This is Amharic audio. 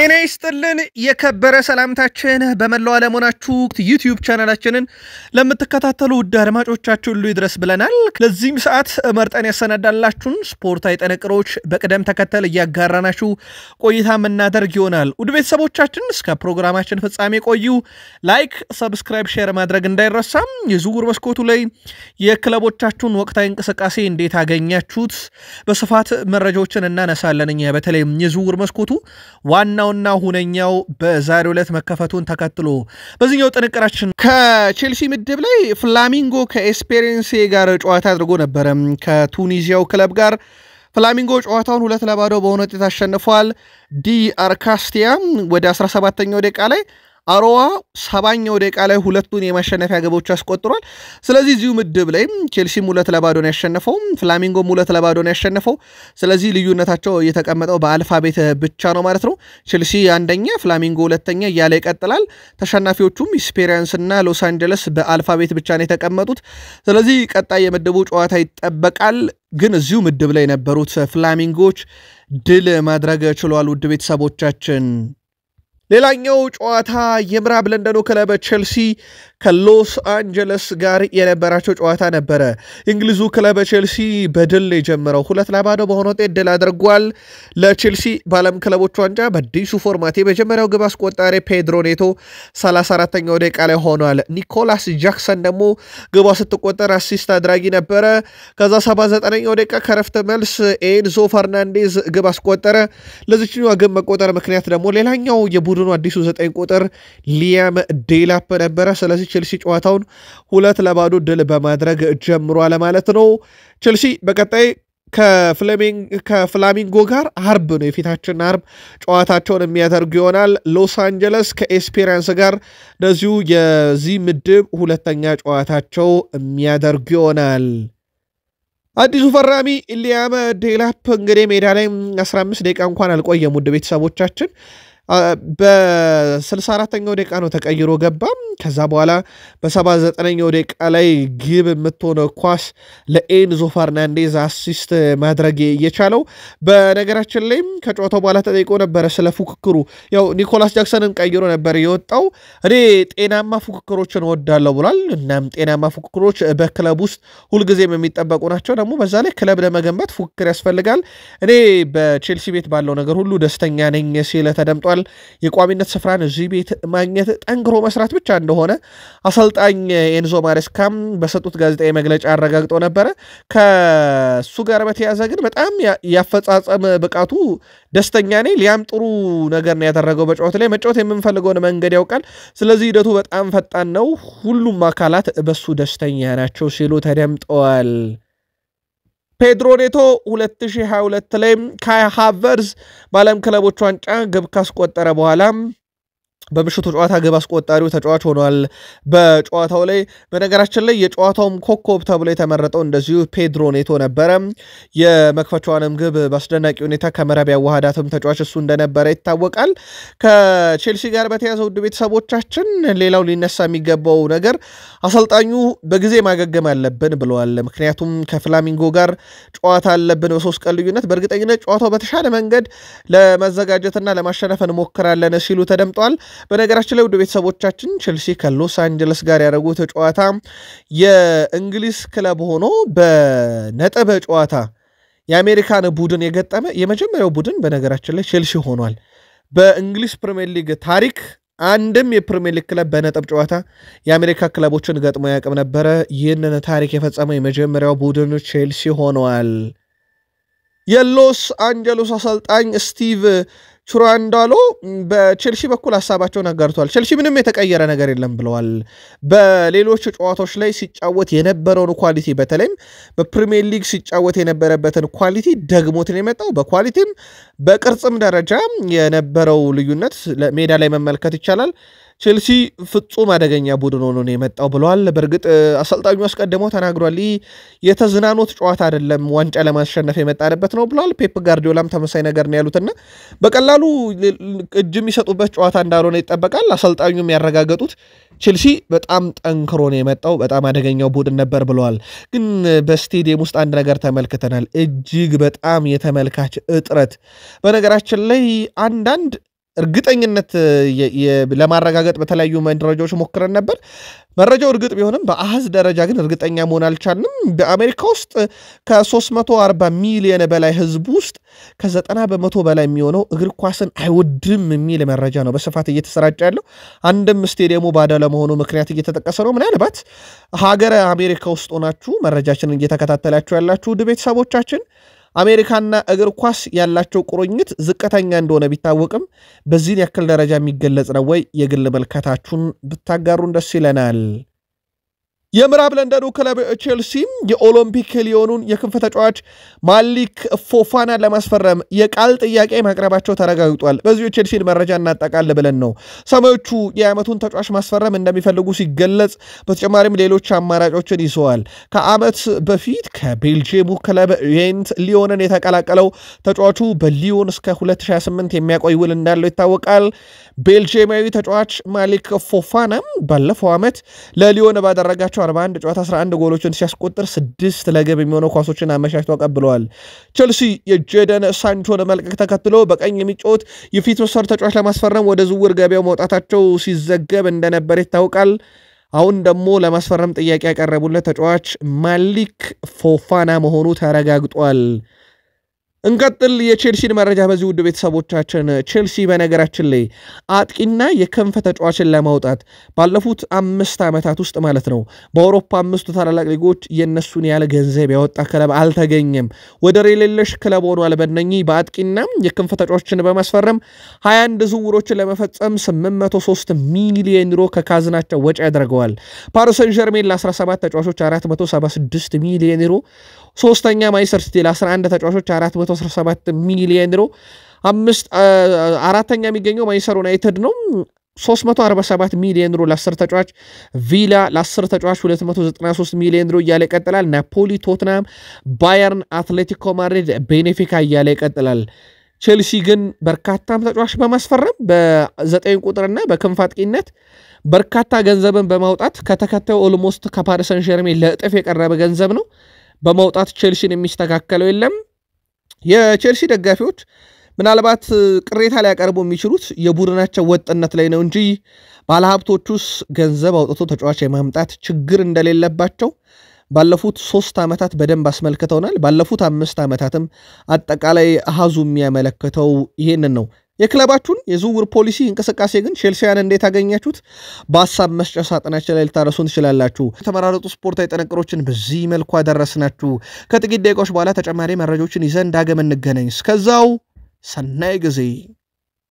ጤና ይስጥልን የከበረ ሰላምታችን በመላው ዓለም ሆናችሁ ዩቲዩብ ቻናላችንን ለምትከታተሉ ውድ አድማጮቻችን ሁሉ ይድረስ ብለናል። ለዚህም ሰዓት መርጠን ያሰናዳላችሁን ስፖርታዊ ጥንቅሮች በቅደም ተከተል እያጋራናችሁ ቆይታ የምናደርግ ይሆናል። ውድ ቤተሰቦቻችን እስከ ፕሮግራማችን ፍጻሜ ቆዩ። Like፣ subscribe፣ share ማድረግ እንዳይረሳም። የዝውውር መስኮቱ ላይ የክለቦቻችሁን ወቅታዊ እንቅስቃሴ እንዴት አገኛችሁት? በስፋት መረጃዎችን እናነሳለን። እኛ በተለይም የዝውውር መስኮቱ ዋናውና ሁነኛው በዛሬው ዕለት መከፈቱን ተከትሎ በዚህኛው ጥንቅራችን ከቼልሲ ምድብ ላይ ፍላሚንጎ ከኤስፔሬንሴ ጋር ጨዋታ አድርጎ ነበረ። ከቱኒዚያው ክለብ ጋር ፍላሚንጎ ጨዋታውን 2-0 በሆነ ውጤት አሸንፏል። ዲ አርካስቲያ ወደ 17ኛው ደቂቃ ላይ፣ አሮዋ 70ኛው ደቂቃ ላይ ሁለቱን የማሸነፊያ ግቦች አስቆጥሯል። ስለዚህ እዚሁ ምድብ ላይ ቼልሲም 2-0 ነው ያሸነፈው፣ ፍላሚንጎም 2-0 ነው ያሸነፈው። ስለዚህ ልዩነታቸው የተቀመጠው በ alphabet ብቻ ነው ማለት ነው። ቼልሲ አንደኛ፣ ፍላሚንጎ ሁለተኛ እያለ ይቀጥላል። ተሸናፊዎቹም ኢስፔሪያንስ እና ሎስ አንጀለስ በ alphabet ብቻ ነው የተቀመጡት። ስለዚህ ቀጣይ የምድቡ ጨዋታ ይጠበቃል። ግን እዚሁ ምድብ ላይ የነበሩት ፍላሚንጎች ድል ማድረግ ችሏል። ውድ ቤተሰቦቻችን፣ ሌላኛው ጨዋታ የምዕራብ ለንደኑ ክለብ ቼልሲ ከሎስ አንጀለስ ጋር የነበራቸው ጨዋታ ነበረ። የእንግሊዙ ክለብ ቼልሲ በድል የጀመረው 2-0 በሆነ ውጤት ድል አድርጓል። ለቼልሲ በዓለም ክለቦች ዋንጫ በአዲሱ format የመጀመሪያው ግብ አስቆጣሪ ፔድሮ ኔቶ 34ኛው ደቂቃ ላይ ሆኗል። ኒኮላስ ጃክሰን ደግሞ ግቧ ስትቆጠር assist አድራጊ ነበረ። ከዛ 79ኛው ደቂቃ ከረፍት መልስ ኤንዞ ፈርናንዴዝ ግብ አስቆጠረ። ለዚችኛዋ ግብ መቆጠር ምክንያት ደግሞ ሌላኛው የቡድኑ አዲሱ 9 ቁጥር ሊያም ዴላፕ ነበረ። ስለዚህ ቼልሲ ጨዋታውን 2-0 ድል በማድረግ ጀምሯል ማለት ነው። ቼልሲ በቀጣይ ከፍላሚንጎ ጋር አርብ ነው፣ የፊታችን አርብ ጨዋታቸውን የሚያደርጉ ይሆናል። ሎስ አንጀለስ ከኤስፔራንስ ጋር እንደዚሁ የዚህ ምድብ ሁለተኛ ጨዋታቸው የሚያደርጉ ይሆናል። አዲሱ ፈራሚ ሊያም ዴላፕ እንግዲህ ሜዳ ላይ 15 ደቂቃ እንኳን አልቆየም። ውድ ቤተሰቦቻችን፣ በ64ኛው ደቂቃ ነው ተቀይሮ ገባም። ከዛ በኋላ በ79ኛው ደቂቃ ላይ ግብ የምትሆነ ኳስ ለኤንዞ ፈርናንዴዝ assist ማድረግ የቻለው። በነገራችን ላይም ከጨዋታው በኋላ ተጠይቆ ነበረ ስለ ፉክክሩ። ያው ኒኮላስ ጃክሰንን ቀይሮ ነበር የወጣው። እኔ ጤናማ ፉክክሮችን እወዳለሁ ብሏል። እናም ጤናማ ፉክክሮች በክለብ ውስጥ ሁልጊዜም የሚጠበቁ ናቸው። ደግሞ በዛ ላይ ክለብ ለመገንባት ፉክክር ያስፈልጋል። እኔ በቼልሲ ቤት ባለው ነገር ሁሉ ደስተኛ ነኝ ሲል ተደምጧል። የቋሚነት ስፍራን እዚህ ቤት ማግኘት ጠንክሮ መስራት ብቻ እንደሆነ አሰልጣኝ ኤንዞ ማሬስካም በሰጡት ጋዜጣዊ መግለጫ አረጋግጦ ነበረ። ከሱ ጋር በተያያዘ ግን በጣም ያፈጻጸም ብቃቱ ደስተኛ ነኝ። ሊያም ጥሩ ነገር ነው ያደረገው። በጨዋታ ላይ መጫወት የምንፈልገውን መንገድ ያውቃል። ስለዚህ ሂደቱ በጣም ፈጣን ነው። ሁሉም አካላት በሱ ደስተኛ ናቸው ሲሉ ተደምጠዋል። ፔድሮ ኔቶ 2022 ላይ ካይ ሃቨርዝ በዓለም ክለቦች ዋንጫ ግብ ካስቆጠረ በኋላ በምሽቱ ጨዋታ ግብ አስቆጣሪው ተጫዋች ሆኗል። በጨዋታው ላይ በነገራችን ላይ የጨዋታውም ኮከብ ተብሎ የተመረጠው እንደዚሁ ፔድሮ ኔቶ ነበረ። የመክፈቻዋንም ግብ በአስደናቂ ሁኔታ ከመረብ ያዋሃዳትም ተጫዋች እሱ እንደነበረ ይታወቃል። ከቼልሲ ጋር በተያዘ ውድ ቤተሰቦቻችን፣ ሌላው ሊነሳ የሚገባው ነገር አሰልጣኙ በጊዜ ማገገም አለብን ብለዋል። ምክንያቱም ከፍላሚንጎ ጋር ጨዋታ አለብን በ3 ቀን ልዩነት፣ በእርግጠኝነት ጨዋታው በተሻለ መንገድ ለመዘጋጀትና ለማሸነፍ እንሞክራለን ሲሉ ተደምጠዋል። በነገራችን ላይ ውድ ቤተሰቦቻችን፣ ቼልሲ ከሎስ አንጀለስ ጋር ያደረጉት ጨዋታ የእንግሊዝ ክለብ ሆኖ በነጥብ ጨዋታ የአሜሪካን ቡድን የገጠመ የመጀመሪያው ቡድን በነገራችን ላይ ቼልሲ ሆኗል። በእንግሊዝ ፕሪምየር ሊግ ታሪክ አንድም የፕሪምየር ሊግ ክለብ በነጥብ ጨዋታ የአሜሪካ ክለቦችን ገጥሞ ያቅም ነበረ። ይህንን ታሪክ የፈጸመው የመጀመሪያው ቡድን ቼልሲ ሆኗል። የሎስ አንጀሎስ አሰልጣኝ ስቲቭ ቹራንዳሎ በቼልሲ በኩል ሀሳባቸውን አጋርተዋል። ቼልሲ ምንም የተቀየረ ነገር የለም ብለዋል። በሌሎች ጨዋታዎች ላይ ሲጫወት የነበረውን quality፣ በተለይም በፕሪሚየር ሊግ ሲጫወት የነበረበትን quality ደግሞት ነው የመጣው። በ quality ም በቅርጽም ደረጃ የነበረው ልዩነት ሜዳ ላይ መመልከት ይቻላል። ቼልሲ ፍጹም አደገኛ ቡድን ሆኖ ነው የመጣው ብለዋል። በእርግጥ አሰልጣኙ አስቀድመው ተናግሯል። ይህ የተዝናኖት ጨዋታ አይደለም፣ ዋንጫ ለማሸነፍ የመጣንበት ነው ብለዋል። ፔፕ ጋርዲዮላም ተመሳሳይ ነገር ነው ያሉትና በቀላሉ እጅ የሚሰጡበት ጨዋታ እንዳልሆነ ይጠበቃል። አሰልጣኙም ያረጋገጡት ቼልሲ በጣም ጠንክሮ ነው የመጣው፣ በጣም አደገኛው ቡድን ነበር ብለዋል። ግን በስቴዲየም ውስጥ አንድ ነገር ተመልክተናል፣ እጅግ በጣም የተመልካች እጥረት። በነገራችን ላይ አንዳንድ እርግጠኝነት ለማረጋገጥ በተለያዩ መረጃዎች ሞክረን ነበር። መረጃው እርግጥ ቢሆንም በአሃዝ ደረጃ ግን እርግጠኛ መሆን አልቻልንም። በአሜሪካ ውስጥ ከ340 ሚሊዮን በላይ ሕዝብ ውስጥ ከ90% በላይ የሚሆነው እግር ኳስን አይወድም የሚል መረጃ ነው በስፋት እየተሰራጨ ያለው። አንድም ስቴዲየሙ ባዶ ለመሆኑ ምክንያት እየተጠቀሰ ነው። ምናልባት ሀገረ አሜሪካ ውስጥ ሆናችሁ መረጃችንን እየተከታተላችሁ ያላችሁ ውድ ቤተሰቦቻችን፣ አሜሪካና እግር ኳስ ያላቸው ቁርኝት ዝቅተኛ እንደሆነ ቢታወቅም በዚህን ያክል ደረጃ የሚገለጽ ነው ወይ? የግል ምልከታችሁን ብታጋሩን ደስ ይለናል። የምዕራብ ለንደኑ ክለብ ቼልሲም የኦሎምፒክ ሊዮኑን የክንፍ ተጫዋች ማሊክ ፎፋናን ለማስፈረም የቃል ጥያቄ ማቅረባቸው ተረጋግጧል። በዚሁ የቼልሲን መረጃ እናጠቃል ብለን ነው። ሰማዮቹ የዓመቱን ተጫዋች ማስፈረም እንደሚፈልጉ ሲገለጽ፣ በተጨማሪም ሌሎች አማራጮችን ይዘዋል። ከዓመት በፊት ከቤልጅየሙ ክለብ ሬንት ሊዮንን የተቀላቀለው ተጫዋቹ በሊዮን እስከ 2028 የሚያቆይ ውል እንዳለው ይታወቃል። ቤልጅየማዊ ተጫዋች ማሊክ ፎፋናም ባለፈው ዓመት ለሊዮን ባደረጋቸው 41 ጨዋታ 11 ጎሎችን ሲያስቆጥር 6 ለግብ የሚሆኑ ኳሶችን አመቻችቶ አቀብለዋል። ቼልሲ የጄደን ሳንቾን መልቀቅ ተከትሎ በቀኝ የሚጫወት የፊት መስመር ተጫዋች ለማስፈረም ወደ ዝውውር ገበያው መውጣታቸው ሲዘገብ እንደነበር ይታወቃል። አሁን ደግሞ ለማስፈረም ጥያቄ ያቀረቡለት ተጫዋች ማሊክ ፎፋና መሆኑ ተረጋግጧል። እንቀጥል የቼልሲን መረጃ በዚህ ውድ ቤተሰቦቻችን። ቼልሲ በነገራችን ላይ አጥቂና የክንፍ ተጫዋችን ለማውጣት ባለፉት 5 ዓመታት ውስጥ ማለት ነው በአውሮፓ 5ቱ ታላላቅ ሊጎች የእነሱን ያለ ገንዘብ ያወጣ ክለብ አልተገኘም። ወደር የሌለሽ ክለብ ሆኗል። በእነኚህ በአጥቂና የክንፍ ተጫዋችን በማስፈረም 21 ዝውውሮችን ለመፈጸም 803 ሚሊዮን ዩሮ ከካዝናቸው ወጪ ያደርገዋል። ፓሪስ ሰን ዠርሜን ለ17 ተጫዋቾች 476 ሚሊዮን ዩሮ፣ ሶስተኛ ማንቸስተር ሲቲ ለ11 ተጫዋቾች 417 ሚሊዮን ዩሮ፣ አራተኛ የሚገኘው ማንቸስተር ዩናይትድ ነው፣ 347 ሚሊዮን ዩሮ ለ10 ተጫዋች፣ ቪላ ለ10 ተጫዋች 293 ሚሊዮን ዩሮ እያለ ይቀጥላል። ናፖሊ፣ ቶትናም፣ ባየርን፣ አትሌቲኮ ማድሪድ፣ ቤኔፊካ እያለ ይቀጥላል። ቼልሲ ግን በርካታም ተጫዋች በማስፈረም በ9 ቁጥርና በክንፍ አጥቂነት በርካታ ገንዘብን በማውጣት ከተከታዩ almost ከፓሪስ ሰን ዠርሜን ለእጥፍ የቀረበ ገንዘብ ነው በማውጣት ቼልሲን የሚስተካከለው የለም። የቼልሲ ደጋፊዎች ምናልባት ቅሬታ ሊያቀርቡ የሚችሉት የቡድናቸው ወጥነት ላይ ነው እንጂ ባለሀብቶቹስ ገንዘብ አውጥቶ ተጫዋች የማምጣት ችግር እንደሌለባቸው ባለፉት 3 ዓመታት በደንብ አስመልክተውናል። ባለፉት 5 ዓመታትም አጠቃላይ አሃዙ የሚያመለክተው ይሄንን ነው። የክለባችሁን የዝውውር ፖሊሲ እንቅስቃሴ ግን ቼልሲያን እንዴት አገኛችሁት? በሀሳብ መስጫ ሳጥናችን ላይ ልታደርሱን ትችላላችሁ። የተመራረጡ ስፖርታዊ ጥንቅሮችን በዚህ መልኩ አደረስናችሁ። ከጥቂት ደቂቃዎች በኋላ ተጨማሪ መረጃዎችን ይዘን ዳግም እንገናኝ። እስከዛው ሰናይ ጊዜ።